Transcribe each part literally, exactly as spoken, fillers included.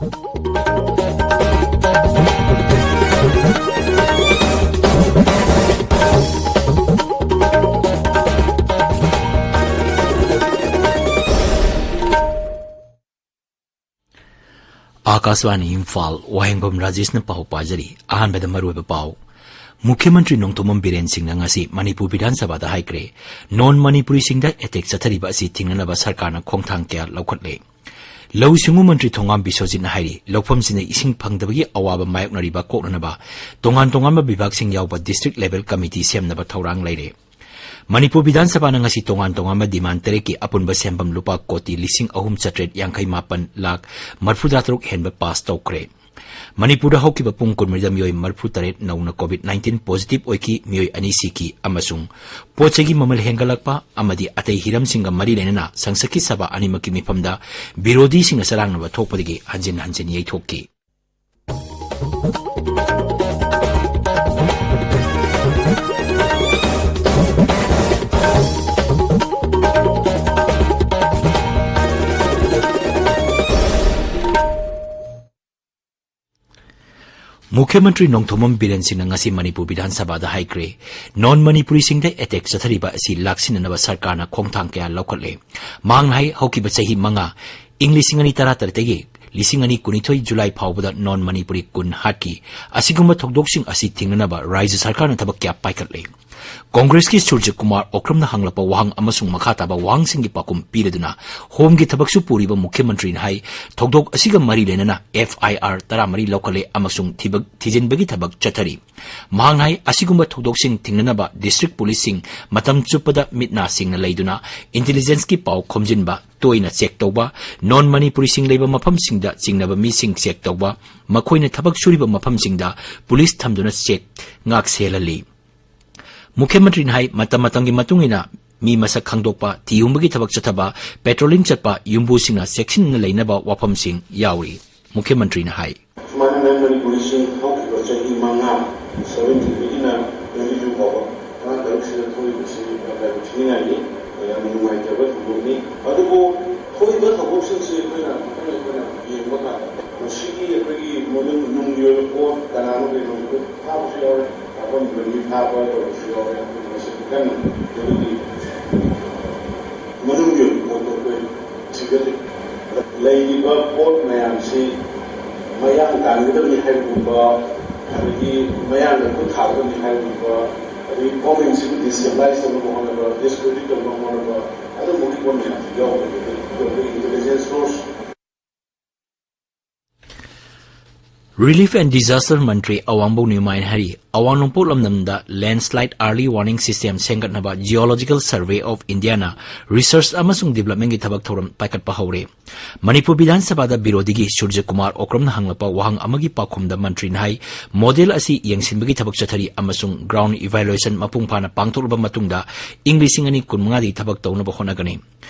ꯑꯥꯀꯥꯁꯕꯥꯅꯤ ꯏꯝꯐꯥꯜ, ꯋꯥꯍꯦꯡꯕꯝ ꯔꯥꯖꯦꯁꯅ ꯄꯥꯎ ꯄꯥꯖꯔꯤ꯫ ꯑꯍꯥꯟꯕꯗ ꯃꯔꯨꯑꯣꯏꯕ ꯄꯥꯎ꯫ ꯃꯨꯈ꯭ꯌ ꯃꯟꯇ꯭ꯔꯤ ꯅꯣꯡꯊꯣꯝꯕꯝ ꯕꯤꯔꯦꯟ ꯁꯤꯡꯅ ꯉꯁꯤ ꯃꯅꯤꯄꯨꯔ ꯕꯤꯙꯥꯟ ꯁꯚꯥꯗ ꯍꯥꯏꯈ꯭ꯔꯦ, ꯅꯣꯟ ꯃꯅꯤꯄꯨꯔꯤꯁꯤꯡꯗ ꯑꯦꯇꯦꯛ ꯆꯠꯊꯔꯤꯕ ꯑꯁꯤ ꯊꯤꯡꯅꯅꯕ ꯁꯔꯀꯥꯔꯅ ꯈꯣꯡꯊꯥꯡ ꯀꯌꯥ ꯂꯧꯈꯠꯂꯦ꯫ ꯂꯧꯎ ꯁꯤꯡꯎ ꯃꯟꯇ꯭ꯔꯤ ꯊꯣꯉꯥꯝ ꯕꯤꯁ꯭ꯋꯖꯤꯠꯅ ꯍꯥꯏꯔꯤ, ꯂꯧꯐꯝꯁꯤꯡꯗ ꯏꯁꯤꯡ ꯐꯪꯗꯕꯒꯤ ꯑꯋꯥꯕ ꯃꯥꯌꯣꯛꯅꯔꯤꯕ ꯀꯣꯛꯅꯅꯕ ꯇꯣꯉꯥꯟ ꯇꯣꯉꯥꯟꯕ ꯕꯤꯚꯥꯒꯁꯤꯡ ꯌꯥꯎꯕ district level committee ꯁꯦꯝꯅꯕ ꯊꯧꯔꯥꯡ ꯂꯩꯔꯦ꯫ ꯃꯅꯤꯄꯨꯔ ꯕꯤꯙꯥꯟ ꯁꯚꯥꯅ ꯉꯁꯤ ꯇꯣꯉꯥꯟ ꯇꯣꯉꯥꯟꯕ demand ꯇꯔꯦꯠꯀꯤ ꯑꯄꯨꯟꯕ ꯁꯦꯟꯐꯝ ꯂꯨꯄꯥ ꯀꯣꯇꯤ ꯂꯤꯁꯤꯡ ꯑꯍꯨꯝ ꯆꯥꯇ꯭ꯔꯦꯠ ꯌꯥꯡꯈꯩ ꯃꯥꯄꯟ ꯂꯥꯈ ꯃꯔꯤꯐꯨꯇꯔꯥ ꯇꯔꯨꯛ ꯍꯦꯟꯕ pass ꯇꯧꯈ꯭ꯔꯦ꯫ ꯃꯅꯤꯄꯨꯔꯗ ꯍꯧꯈꯤꯕ ꯄꯨꯡ ꯀꯨꯟꯃꯔꯤꯗ ꯃꯤꯑꯣꯏ ꯃꯔꯤꯐꯨꯇꯔꯦꯠ ꯅꯧꯅ COVID nineteen positive ꯑꯣꯏꯈꯤ, ꯃꯤꯑꯣꯏ ꯑꯅꯤ ꯁꯤꯈꯤ ꯑꯃꯁꯨꯡ ꯄꯣꯠ ꯆꯩꯒꯤ ꯃꯃꯜ ꯍꯦꯟꯒꯠꯂꯛꯄ ꯑꯃꯗꯤ ꯑꯇꯩ ꯍꯤꯔꯝꯁꯤꯡꯒ ꯃꯔꯤ ꯂꯩꯅꯅ ꯁꯪꯁꯠꯀꯤ ꯁꯚꯥ ꯑꯅꯤꯃꯛꯀꯤ ꯃꯤꯐꯝꯗ ꯕꯤꯔꯣꯙꯤꯁꯤꯡꯅ ꯆꯔꯥꯡꯅꯕ ꯊꯣꯛꯄꯗꯒꯤ ꯍꯟꯖꯤꯟ ꯍꯟꯖꯤꯟ ꯌꯩꯊꯣꯛꯈꯤ꯫ ꯃꯨꯈ꯭ꯌ ꯃꯟꯇ꯭ꯔꯤ ꯅꯣꯡꯊꯣꯝꯕꯝ ꯕꯤꯔꯦꯟ ꯁꯤꯡꯅ ꯉꯁꯤ ꯃꯅꯤꯄꯨꯔ ꯕꯤꯙꯥꯟ ꯁꯚꯥꯗ ꯍꯥꯏꯈ꯭ꯔꯦ, ꯅꯣꯟ ꯃꯅꯤꯄꯨꯔꯤꯁꯤꯡꯗ ꯑꯦꯇꯦꯛ ꯆꯠꯊꯔꯤꯕ ꯑꯁꯤ ꯂꯥꯛꯁꯤꯟꯅꯅꯕ ꯁꯔꯀꯥꯔꯅ ꯈꯣꯡꯊꯥꯡ ꯀꯌꯥ ꯂꯧꯈꯠꯂꯦ꯫ ꯃꯍꯥꯛꯅ ꯍꯥꯏ, ꯍꯧꯈꯤꯕ ꯆꯍꯤ ꯃꯉꯥ, ꯏꯪ ꯂꯤꯁꯤꯡ ꯑꯅꯤ ꯇꯔꯥ ꯇꯔꯦꯠꯇꯒꯤ ꯂꯤꯁꯤꯡ ꯑꯅꯤ ꯀꯨꯟꯅꯤꯊꯣꯏ ꯖꯨꯂꯥꯏ ꯐꯥꯎꯕꯗ ꯅꯣꯟ ꯃꯅꯤꯄꯨꯔꯤ ꯀꯨꯟ ꯍꯥꯠꯈꯤ꯫ ꯑꯁꯤꯒꯨꯝꯕ ꯊꯧꯗꯣꯛꯁꯤꯡ ꯑꯁꯤ ꯊꯤꯡꯅꯅꯕ ꯔꯥꯖ꯭ꯌ ꯁꯔꯀꯥꯔꯅ ꯊꯕꯛ ꯀꯌꯥ ꯄꯥꯏꯈꯠꯂꯦ꯫ ꯀꯣꯡꯒ꯭ꯔꯦꯁꯀꯤ ꯁꯨꯔꯖꯤꯠ ꯀꯨꯃꯥꯔ ꯑꯣꯀ꯭ꯔꯝꯅ ꯍꯪꯂꯛꯄ ꯋꯥꯍꯪ ꯑꯃꯁꯨꯡ ꯃꯈꯥ ꯇꯥꯕ ꯋꯥꯍꯪꯁꯤꯡꯒꯤ ꯄꯥꯎꯈꯨꯝ ꯄꯤꯔꯗꯨꯅ ꯍꯣꯝꯒꯤ ꯊꯕꯛꯁꯨ ꯄꯨꯔꯤꯕ ꯃꯨꯈ꯭ꯌ ꯃꯟꯇ꯭ꯔꯤꯅ ꯍꯥꯏ, ꯊꯧꯗꯣꯛ ꯑꯁꯤꯒ ꯃꯔꯤ ꯂꯩꯅꯅ F I R ꯇꯔꯥꯃꯔꯤ ꯂꯧꯈꯠꯂꯦ ꯑꯃꯁꯨꯡ ꯊꯤꯕ-, ꯊꯤꯖꯤꯟꯕꯒꯤ ꯊꯕꯛ ꯆꯠꯊꯔꯤ꯫ ꯃꯍꯥꯛꯅ ꯍꯥꯏ, ꯑꯁꯤꯒꯨꯝꯕ ꯊꯧꯗꯣꯛꯁꯤꯡ ꯊꯤꯡꯅꯅꯕ district policeꯁꯤꯡ ꯃꯇꯝ ꯆꯨꯞꯄꯗ ꯃꯤꯠ ꯅꯥ ꯁꯤꯡꯅ ꯂꯩꯗꯨꯅ intelligenceꯀꯤ ꯄꯥꯎ ꯈꯣꯝꯖꯤꯟꯕ, ꯇꯣꯏꯅ check ꯇꯧꯕ, ꯅꯣꯟ ꯃꯅꯤꯄꯨꯔꯤꯁꯤꯡ ꯂꯩꯕ ꯃꯐꯝꯁꯤꯡꯗ ꯆꯤꯡꯅꯕ ꯃꯤꯁꯤꯡ check ꯇꯧꯕ, ꯃꯈꯣꯏꯅ ꯊꯕꯛ ꯁꯨꯔꯤꯕ ꯃꯐꯝꯁꯤꯡꯗ police ꯊꯝꯗꯨꯅ check ꯉꯥꯛ ꯁꯦꯜꯍꯜꯂꯤ꯫ ꯃꯨꯈ꯭ꯌ ꯃꯟꯇ꯭ꯔꯤꯅ ꯍꯥꯏ, ꯃꯇꯝ ꯃꯇꯝꯒꯤ ꯃꯇꯨꯡ ꯏꯟꯅ ꯃꯤ ꯃꯁꯛ ꯈꯪꯗꯣꯛꯄ, ꯊꯤ ꯍꯨꯝꯕꯒꯤ ꯊꯕꯛ ꯆꯠꯊꯕ, patrolling ꯆꯠꯄ, ꯌꯨꯝꯕꯨꯁꯤꯡꯅ ꯆꯦꯛꯁꯤꯟꯅ ꯂꯩꯅꯕ ꯋꯥꯐꯝꯁꯤꯡ ꯌꯥꯎꯔꯤ꯫ ꯃꯨꯈ꯭ꯌ ꯃꯟꯇ꯭ꯔꯤꯅ ꯍꯥꯏ꯫ ꯁꯨꯃꯥꯏꯅ ꯅꯣꯟ ꯃꯅꯤꯄꯨꯔꯤꯁꯤꯡ ꯍꯧꯈꯤꯕ ꯆꯍꯤ ꯃꯉꯥ, seventeen ꯗꯒꯤꯅ twenty two ꯐꯥꯎꯕ ꯑꯉꯥꯡ ꯇꯔꯨꯛꯁꯤꯗ ꯊꯣꯛꯏꯕꯁꯤ ꯌꯥꯝꯅ ꯊꯤꯅꯤꯡꯉꯥꯏꯅꯤ, ꯌꯥꯝꯅ ꯅꯨꯡꯉꯥꯏꯇꯕ ꯊꯧꯗꯣꯛꯅꯤ꯫ ꯑꯗꯨꯕꯨ ꯊꯣꯛꯏꯕ ꯊꯧꯗꯣꯛꯁꯤꯡꯁꯤ ꯑꯩꯈꯣꯏꯅ, ꯑꯩꯈꯣꯏꯅ ꯌꯦꯡꯕ ꯀꯥꯟꯗ ꯑꯣꯏꯕ ꯄꯣꯠ ꯀꯅꯥꯅꯣ ꯀꯩꯅꯣ ꯐꯥꯕꯁꯨ ꯌꯥꯎꯔꯦ, ꯐꯥꯐꯝꯗꯨꯗꯒꯤ ꯐꯥꯕ ꯇꯧꯕꯁꯨ ꯌꯥꯎꯔꯦ꯫ ꯑꯗꯨꯒꯨꯝꯕꯁꯦ ꯈꯤꯇꯪ ꯑꯩꯈꯣꯏꯒꯤ ꯃꯅꯨꯡꯒꯤ ꯑꯣꯏꯕ ꯄꯣꯠꯇꯣ ꯑꯩꯈꯣꯏ ꯊꯤꯒꯠꯂꯤ꯫ ꯂꯩꯔꯤꯕ ꯄꯣꯠ ꯃꯌꯥꯝꯁꯤ ꯃꯌꯥꯡ ꯇꯥꯟꯒꯗꯕꯅꯤ ꯍꯥꯏꯕꯒꯨꯝꯕ, ꯑꯗꯒꯤ ꯃꯌꯥꯡꯗ ꯈꯨꯠ ꯊꯥꯒꯗꯕꯅꯤ ꯍꯥꯏꯕꯒꯨꯝꯕ, ꯑꯗꯒꯤ ꯒꯣꯔꯃꯦꯟꯁꯤꯕꯨ ꯗꯤꯁꯇꯦꯕꯤꯂꯥꯏꯁ ꯇꯧꯅꯕ ꯍꯣꯠꯅꯕ, ꯗꯤꯁꯀ꯭ꯔꯦꯗꯤꯠ ꯇꯧꯅꯕ ꯍꯣꯠꯅꯕ, ꯑꯗꯨꯒꯨꯝꯕꯒꯤ ꯄꯣꯠ ꯃꯌꯥꯝꯁꯤ ꯌꯥꯎꯕꯅꯤ꯫ ꯑꯗꯨ ꯑꯩꯈꯣꯏꯒꯤ intelligence source Relief and Disaster ꯃꯟꯇ꯭ꯔꯤ ꯑꯋꯥꯡꯕꯧ ꯅ꯭ꯌꯨꯃꯥꯏꯟ ꯍꯔꯤ ꯑꯋꯥꯡ ꯅꯣꯡꯄꯣꯛ ꯂꯝꯗꯝꯗ Landslide Early Warning System ꯁꯦꯝꯒꯠꯅꯕ Geological Survey of Indiaꯅ research ꯑꯃꯁꯨꯡ developmentꯀꯤ ꯊꯕꯛ ꯊꯧꯔꯝ ꯄꯥꯏꯈꯠꯄ ꯍꯧꯔꯦ꯫ ꯃꯅꯤꯄꯨꯔ ꯕꯤꯙꯥꯟ ꯁꯚꯥꯗ ꯕꯤꯔꯣꯙꯤꯒꯤ ꯁꯨꯔꯖ ꯀꯨꯃꯥꯔ ꯑꯣꯀ꯭ꯔꯝꯅ ꯍꯪꯂꯛꯄ ꯋꯥꯍꯪ ꯑꯃꯒꯤ ꯄꯥꯎꯈꯨꯝꯗ ꯃꯟꯇ꯭ꯔꯤꯅ ꯍꯥꯏ, model ꯑꯁꯤ ꯌꯦꯡꯁꯤꯟꯕꯒꯤ ꯊꯕꯛ ꯆꯠꯊꯔꯤ ꯑꯃꯁꯨꯡ ground evaluation ꯃꯄꯨꯡ ꯐꯥꯅ ꯄꯥꯡꯊꯣꯛꯂꯕ ꯃꯇꯨꯡꯗ ꯏꯪ ꯂꯤꯁꯤꯡ ꯑꯅꯤ ꯀꯨꯟꯃꯉꯥꯗꯒꯤ ꯊꯕꯛ ꯇꯧꯅꯕ ꯍꯣꯠꯅꯒꯅꯤ꯫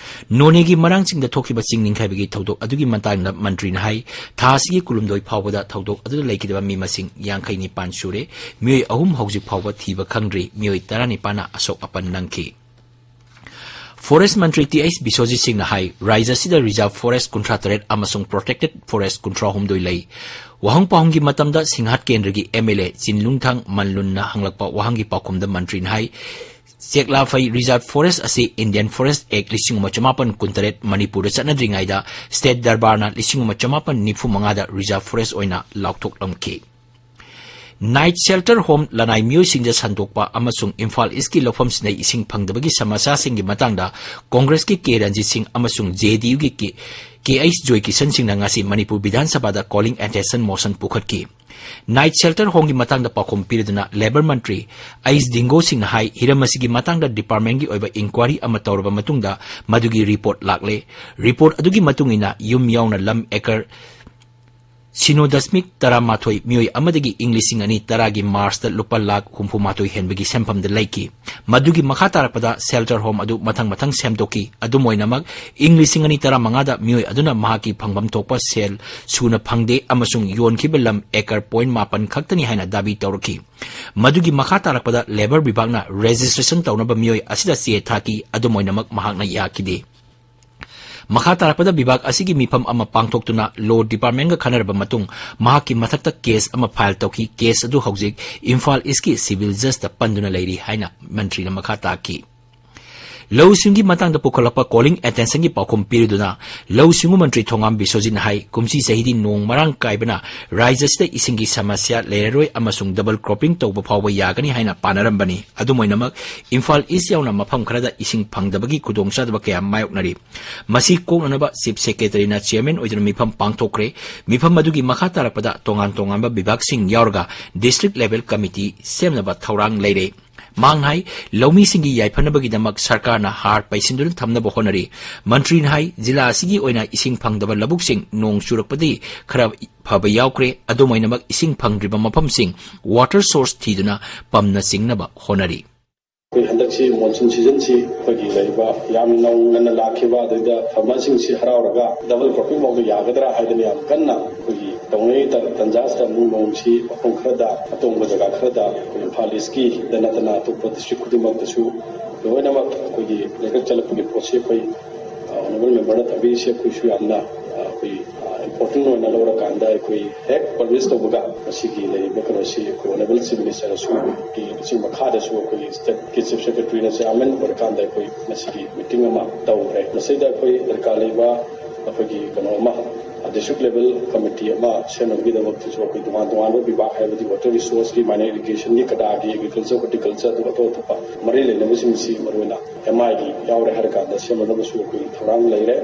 ꯅꯣꯅꯦꯒꯤ ꯃꯔꯥꯡꯆꯤꯡꯗ ꯊꯣꯛꯈꯤꯕ ꯆꯤꯡ ꯅꯤꯡꯈꯥꯏꯕꯒꯤ ꯊꯧꯗꯣꯛ ꯑꯗꯨꯒꯤ ꯃꯇꯥꯡꯗ ꯃꯟꯇ꯭ꯔꯤꯅ ꯍꯥꯏ, ꯊꯥ ꯑꯁꯤꯒꯤ ꯀꯨꯟꯍꯨꯝꯗꯣꯏ ꯐꯥꯎꯕꯗ ꯊꯧꯗꯣꯛ ꯑꯗꯨꯗ ꯂꯩꯈꯤꯗꯕ ꯃꯤ ꯃꯁꯤꯡ ꯌꯥꯡꯈꯩ ꯅꯤꯄꯥꯟ ꯁꯨꯔꯦ꯫ ꯃꯤꯑꯣꯏ ꯑꯍꯨꯝ ꯍꯧꯖꯤꯛ ꯐꯥꯎꯕ ꯊꯤꯕ ꯈꯪꯗ꯭ꯔꯤ꯫ ꯃꯤꯑꯣꯏ ꯇꯔꯥꯅꯤꯄꯥꯟꯅ ꯑꯁꯣꯛ ꯑꯄꯟ ꯅꯪꯈꯤ꯫ Forest ꯃꯟꯇ꯭ꯔꯤ ꯇꯤ ꯑꯩꯆ ꯕꯤꯁ꯭ꯋꯖꯤꯠ ꯁꯤꯡꯅ ꯍꯥꯏ, ꯔꯥꯖ꯭ꯌ ꯑꯁꯤꯗ reserve forest ꯀꯨꯟꯊ꯭ꯔꯥ ꯇꯔꯦꯠ ꯑꯃꯁꯨꯡ protected forest ꯀꯨꯟꯊ꯭ꯔꯥ ꯍꯨꯝꯗꯣꯏ ꯂꯩ꯫ ꯋꯥꯍꯪ ꯄꯥꯎꯍꯪꯒꯤ ꯃꯇꯝꯗ ꯁꯤꯡꯍꯠ ꯀꯦꯟꯗ꯭ꯔꯒꯤ ꯑꯦꯝ ꯑꯦꯜ ꯑꯦ ꯆꯤꯟꯂꯨꯡꯊꯥꯡ ꯃꯟꯂꯨꯟꯅ ꯍꯪꯂꯛꯄ ꯋꯥꯍꯪꯒꯤ ꯄꯥꯎꯈꯨꯝꯗ ꯃꯟꯇ꯭ꯔꯤꯅ ꯍꯥꯏ, ꯆꯦꯛꯂꯥꯐꯩ reserve forest ꯑꯁꯤ Indian Forest Act ꯂꯤꯁꯤꯡ ꯑꯃ ꯆꯃꯥꯄꯟ ꯀꯨꯟꯇꯔꯦꯠ ꯃꯅꯤꯄꯨꯔꯗ ꯆꯠꯅꯗ꯭ꯔꯤꯉꯩꯗ state ꯗꯔꯕꯥꯔꯅ ꯂꯤꯁꯤꯡ ꯑꯃ ꯆꯃꯥꯄꯟ ꯅꯤꯐꯨ ꯃꯉꯥꯗ reserve forest ꯑꯣꯏꯅ ꯂꯥꯎꯊꯣꯛꯂꯝꯈꯤ꯫ Night shelter home ꯂꯅꯥꯏ ꯃꯤꯑꯣꯏꯁꯤꯡꯗ ꯁꯟꯗꯣꯛꯄ ꯑꯃꯁꯨꯡ ꯏꯝꯐꯥꯜ ꯏꯁꯀꯤ ꯂꯧꯐꯝꯁꯤꯡꯗ ꯏꯁꯤꯡ ꯐꯪꯗꯕꯒꯤ ꯁꯃꯁ꯭ꯌꯥꯁꯤꯡꯒꯤ ꯃꯇꯥꯡꯗ ꯀꯣꯡꯒ꯭ꯔꯦꯁꯀꯤ ꯀꯦ ꯔꯟꯖꯤꯠ ꯁꯤꯡ ꯑꯃꯁꯨꯡ ꯖꯦ ꯗꯤ ꯌꯨꯒꯤ ꯀꯦ, ꯀꯦ ꯑꯩꯆ ꯖꯣꯏ ꯀꯤꯁꯟ ꯁꯤꯡꯅ ꯉꯁꯤ ꯃꯅꯤꯄꯨꯔ ꯕꯤꯙꯥꯟ ꯁꯚꯥꯗ calling attention motion ꯄꯨꯈꯠꯈꯤ꯫ Night shelter homeꯒꯤ ꯃꯇꯥꯡꯗ ꯄꯥꯎꯈꯨꯝ ꯄꯤꯔꯗꯨꯅ Labour ꯃꯟꯇ꯭ꯔꯤ ꯑꯩꯆ ꯗꯤꯡꯒꯣ ꯁꯤꯡꯅ ꯍꯥꯏ, ꯍꯤꯔꯝ ꯑꯁꯤꯒꯤ ꯃꯇꯥꯡꯗ departmentꯀꯤ ꯑꯣꯏꯕ inquiry ꯑꯃ ꯇꯧꯔꯕ ꯃꯇꯨꯡꯗ ꯃꯗꯨꯒꯤ report ꯂꯥꯛꯂꯦ꯫ Report ꯑꯗꯨꯒꯤ ꯃꯇꯨꯡ ꯏꯟꯅ ꯌꯨꯝ ꯌꯥꯎꯅ ꯂꯝ acre ꯁꯤꯅꯣ ꯗꯁꯃꯤꯛ ꯇꯔꯥꯃꯥꯊꯣꯏ ꯃꯤꯑꯣꯏ ꯑꯃꯗꯒꯤ ꯏꯪ ꯂꯤꯁꯤꯡ ꯑꯅꯤ ꯇꯔꯥꯒꯤ ꯃꯥꯔꯆꯇ ꯂꯨꯄꯥ ꯂꯥꯈ ꯍꯨꯝꯐꯨ ꯃꯥꯊꯣꯏ ꯍꯦꯟꯕꯒꯤ ꯁꯦꯟꯐꯝꯗ ꯂꯩꯈꯤ꯫ ꯃꯗꯨꯒꯤ ꯃꯈꯥ ꯇꯥꯔꯛꯄꯗ shelter home ꯑꯗꯨ ꯃꯊꯪ ꯃꯊꯪ ꯁꯦꯝꯗꯣꯛꯈꯤ꯫ ꯑꯗꯨꯝ ꯑꯣꯏꯅꯃꯛ, ꯏꯪ ꯂꯤꯁꯤꯡ ꯑꯅꯤ ꯇꯔꯥꯃꯉꯥꯗ ꯃꯤꯑꯣꯏ ꯑꯗꯨꯅ ꯃꯍꯥꯛꯀꯤ ꯐꯪꯐꯝ ꯊꯣꯛꯄ ꯁꯦꯜ ꯁꯨꯅ ꯐꯪꯗꯦ ꯑꯃꯁꯨꯡ ꯌꯣꯟꯈꯤꯕ ꯂꯝ acre point ꯃꯥꯄꯟ ꯈꯛꯇꯅꯤ ꯍꯥꯏꯅ ꯗꯥꯕꯤ ꯇꯧꯔꯛꯈꯤ꯫ ꯃꯗꯨꯒꯤ ꯃꯈꯥ ꯇꯥꯔꯛꯄꯗ Labour ꯕꯤꯚꯥꯒꯅ registration ꯇꯧꯅꯕ ꯃꯤꯑꯣꯏ ꯑꯁꯤꯗ ꯆꯦ ꯊꯥꯈꯤ꯫ ꯑꯗꯨꯝ ꯑꯣꯏꯅꯃꯛ, ꯃꯍꯥꯛꯅ ꯌꯥꯈꯤꯗꯦ꯫ ꯃꯈꯥ ꯇꯥꯔꯛꯄꯗ ꯕꯤꯚꯥꯒ ꯑꯁꯤꯒꯤ ꯃꯤꯐꯝ ꯑꯃ ꯄꯥꯡꯊꯣꯛꯇꯨꯅ ꯂꯣ ꯗꯤꯄꯥꯔꯠꯃꯦꯟꯒ ꯈꯟꯅꯔꯕ ꯃꯇꯨꯡ ꯃꯍꯥꯛꯀꯤ ꯃꯊꯛꯇ ꯀꯦꯁ ꯑꯃ ꯐꯥꯏꯜ ꯇꯧꯈꯤ꯫ ꯀꯦꯁ ꯑꯗꯨ ꯍꯧꯖꯤꯛ ꯏꯝꯐꯥꯜ ꯏꯁꯀꯤ ꯁꯤꯚꯤꯜ ꯖꯖꯇ ꯄꯟꯗꯨꯅ ꯂꯩꯔꯤ ꯍꯥꯏꯅ ꯃꯟꯇ꯭ꯔꯤꯅ ꯃꯈꯥ ꯇꯥꯛꯈꯤ꯫ ꯂꯧꯁꯤꯡꯒꯤ ꯃꯇꯥꯡꯗ ꯄꯨꯈꯠꯂꯛꯄ ꯀꯣꯂꯤꯡ ꯑꯦꯇꯦꯟꯁꯟꯒꯤ ꯄꯥꯎꯈꯨꯝ ꯄꯤꯔꯗꯨꯅ ꯂꯧꯁꯤꯡ ꯃꯟꯇ꯭ꯔꯤ ꯊꯣꯉꯥꯝ ꯕꯤꯁ꯭ꯋꯖꯤꯠꯅ ꯍꯥꯏ, ꯀꯨꯝꯁꯤ ꯆꯍꯤꯗꯤ ꯅꯣꯡ ꯃꯔꯥꯡ ꯀꯥꯏꯕꯅ ꯔꯥꯖ꯭ꯌꯁꯤꯗ ꯏꯁꯤꯡꯒꯤ ꯁꯃꯁ꯭ꯌꯥ ꯂꯩꯔꯔꯣꯏ ꯑꯃꯁꯨꯡ ꯗꯕꯜ ꯀ꯭ꯔꯣꯞꯄꯤꯡ ꯇꯧꯕ ꯐꯥꯎꯕ ꯌꯥꯒꯅꯤ ꯍꯥꯏꯅ ꯄꯥꯅꯔꯝꯕꯅꯤ꯫ ꯑꯗꯨꯝ ꯑꯣꯏꯅꯃꯛ, ꯏꯝꯐꯥꯜ ꯏꯁ ꯌꯥꯎꯅ ꯃꯐꯝ ꯈꯔꯗ ꯏꯁꯤꯡ ꯐꯪꯗꯕꯒꯤ ꯈꯨꯗꯣꯡꯆꯥꯗꯕ ꯀꯌꯥ ꯃꯥꯌꯣꯛꯅꯔꯤ꯫ ꯃꯁꯤ ꯀꯣꯛꯅꯅꯕ ꯆꯤꯐ ꯁꯦꯀ꯭ꯔꯦꯇꯔꯤꯅ ꯆꯤꯌꯔꯃꯦꯟ ꯑꯣꯏꯗꯨꯅ ꯃꯤꯐꯝ ꯄꯥꯡꯊꯣꯛꯈ꯭ꯔꯦ꯫ ꯃꯤꯐꯝ ꯑꯗꯨꯒꯤ ꯃꯈꯥ ꯇꯥꯔꯛꯄꯗ ꯇꯣꯉꯥꯟ ꯇꯣꯉꯥꯟꯕ ꯕꯤꯚꯥꯒꯁꯤꯡ ꯌꯥꯎꯔꯒ ꯗꯤꯁꯇ꯭ꯔꯤꯛ ꯂꯦꯚꯦꯜ ꯀꯃꯤꯇꯤ ꯁꯦꯝꯅꯕ ꯊꯧꯔꯥꯡ ꯂꯩꯔꯦ꯫ ꯃꯍꯥꯛꯅ ꯍꯥꯏ, ꯂꯧꯃꯤꯁꯤꯡꯒꯤ ꯌꯥꯏꯐꯅꯕꯒꯤꯗꯃꯛ ꯁꯔꯀꯥꯔꯅ ꯍꯥꯔ ꯄꯩꯁꯤꯟꯗꯨꯅ ꯊꯝꯅꯕ ꯍꯣꯠꯅꯔꯤ꯫ ꯃꯟꯇ꯭ꯔꯤꯅ ꯍꯥꯏ, ꯖꯤꯂꯥ ꯑꯁꯤꯒꯤ ꯑꯣꯏꯅ ꯏꯁꯤꯡ ꯐꯪꯗꯕ ꯂꯧꯕꯨꯛꯁꯤꯡ ꯅꯣꯡ ꯆꯨꯔꯛꯄꯗꯒꯤ ꯈꯔ ꯐꯕ ꯌꯥꯎꯈ꯭ꯔꯦ꯫ ꯑꯗꯨꯝ ꯑꯣꯏꯅꯃꯛ, ꯏꯁꯤꯡ ꯐꯪꯗ꯭ꯔꯤꯕ ꯃꯐꯝꯁꯤꯡ ꯋꯥꯇꯔ ꯁꯣꯔꯁ ꯊꯤꯗꯨꯅ ꯄꯝꯅ ꯆꯤꯡꯅꯕ ꯍꯣꯠꯅꯔꯤ꯫ ꯑꯩꯈꯣꯏ ꯍꯟꯗꯛꯁꯤ ꯃꯣꯟꯁꯨꯟ ꯁꯤꯖꯟꯁꯤ ꯑꯩꯈꯣꯏꯒꯤ ꯂꯩꯔꯤꯕ ꯌꯥꯝ ꯅꯧ-, ꯉꯟꯅ ꯂꯥꯛꯈꯤꯕ, ꯑꯗꯨꯗ ꯐꯥꯔꯃꯔꯁꯤꯡꯁꯤ ꯍꯔꯥꯎꯔꯒ ꯗꯕꯜ ꯀ꯭ꯔꯣꯞꯄꯤꯡ ꯐꯥꯎꯗ ꯌꯥꯒꯗ꯭ꯔꯥ ꯍꯥꯏꯗꯅ ꯌꯥꯝ ꯀꯟꯅ ꯑꯩꯈꯣꯏꯒꯤ ꯇꯧꯅꯔꯤ꯫ ꯇ-, ꯇꯟꯖꯥꯁꯤꯗ ꯑꯃꯨꯛ ꯅꯣꯡꯁꯤ ꯃꯐꯝ ꯈꯔꯗ, ꯑꯇꯣꯡꯕ ꯖꯒꯥ ꯈꯔꯗ, ꯑꯩꯈꯣꯏ ꯏꯝꯐꯥꯜ ꯏꯁꯀꯤꯗ ꯅꯠꯇꯅ ꯑꯇꯣꯞꯄ ꯗꯤꯁꯇ꯭ꯔꯤꯛ ꯈꯨꯗꯤꯡꯃꯛꯇꯁꯨ ꯂꯣꯏꯅꯃꯛ ꯑꯩꯈꯣꯏꯒꯤ ꯂꯩꯀꯛ ꯆꯠꯂꯛꯄꯒꯤ ꯄꯣꯠꯁꯤ ꯑꯩꯈꯣꯏ, ꯑ, ꯑꯣꯅꯔꯦꯕꯜ ꯃꯦꯝꯕꯔꯅ ꯊꯝꯕꯤꯔꯤꯁꯤ ꯑꯩꯈꯣꯏꯁꯨ ꯌꯥꯝꯅ, ꯑ, ꯑꯩꯈꯣꯏ, ꯑ, ꯏꯝꯄꯣꯔꯇꯦꯟ ꯑꯣꯏꯅ ꯂꯧꯔꯀꯥꯟꯗ ꯑꯩꯈꯣꯏ ꯍꯦꯛ ꯄꯕ꯭ꯂꯤꯁ ꯇꯧꯕꯒ ꯃꯁꯤꯒꯤ ꯂꯩꯔꯤꯕ ꯀꯩꯅꯣꯁꯤ ꯑꯩꯈꯣꯏ ꯑꯣꯅꯔꯦꯕꯜ ꯆꯤꯐ ꯃꯤꯅꯤꯁꯇꯔꯅꯁꯨ ꯑꯩꯈꯣꯏꯒꯤ ꯃꯁꯤꯒꯤ ꯃꯈꯥꯗꯁꯨ ꯑꯩꯈꯣꯏꯒꯤ ꯁ꯭ꯇꯦꯠꯀꯤ ꯆꯤꯐ ꯁꯦꯀ꯭ꯔꯦꯇꯔꯤꯅ ꯆꯤꯌꯥꯔꯃꯦꯟ ꯑꯣꯏꯔꯀꯥꯟꯗ ꯑꯩꯈꯣꯏ ꯃꯁꯤꯒꯤ ꯃꯤꯇꯤꯡ ꯑꯃ ꯇꯧꯈ꯭ꯔꯦ꯫ ꯃꯁꯤꯗ ꯑꯩꯈꯣꯏ ꯗꯔꯀꯥꯔ ꯂꯩꯕ ꯑꯩꯈꯣꯏꯒꯤ ꯀꯩꯅꯣ ꯑꯃ, ꯗꯤꯁꯇ꯭ꯔꯤꯛ ꯂꯦꯚꯦꯜ ꯀꯃꯤꯇꯤ ꯑꯃ ꯁꯦꯝꯅꯕꯒꯤꯗꯃꯛꯇꯁꯨ ꯑꯩꯈꯣꯏ ꯇꯣꯉꯥꯟ ꯇꯣꯉꯥꯟꯕ ꯕꯤꯚꯥꯒ, ꯍꯥꯏꯕꯗꯤ ꯋꯥꯇꯔ ꯔꯤꯁꯣꯔꯁꯀꯤ, ꯃꯥꯏꯅꯔ ꯏꯔꯤꯒꯦꯁꯟꯒꯤ, ꯀꯗꯥꯒꯤ, ꯑꯦꯒ꯭ꯔꯤꯀꯜꯆꯔ, ꯍꯣꯔꯇꯤꯀꯜꯆꯔ, ꯑꯗꯨꯒ ꯑꯇꯣꯞ ꯑꯇꯣꯞꯄ ꯃꯔꯤ ꯂꯩꯅꯕꯁꯤꯡꯁꯤ, ꯃꯔꯨꯑꯣꯏꯅ ꯑꯦꯝ ꯑꯥꯏꯒꯤ ꯌꯥꯎꯔꯦ ꯍꯥꯏꯔꯀꯥꯟꯗ ꯁꯦꯝꯅꯅꯕꯁꯨ ꯑꯩꯈꯣꯏꯒꯤ ꯊꯧꯔꯥꯡ ꯂꯩꯔꯦ꯫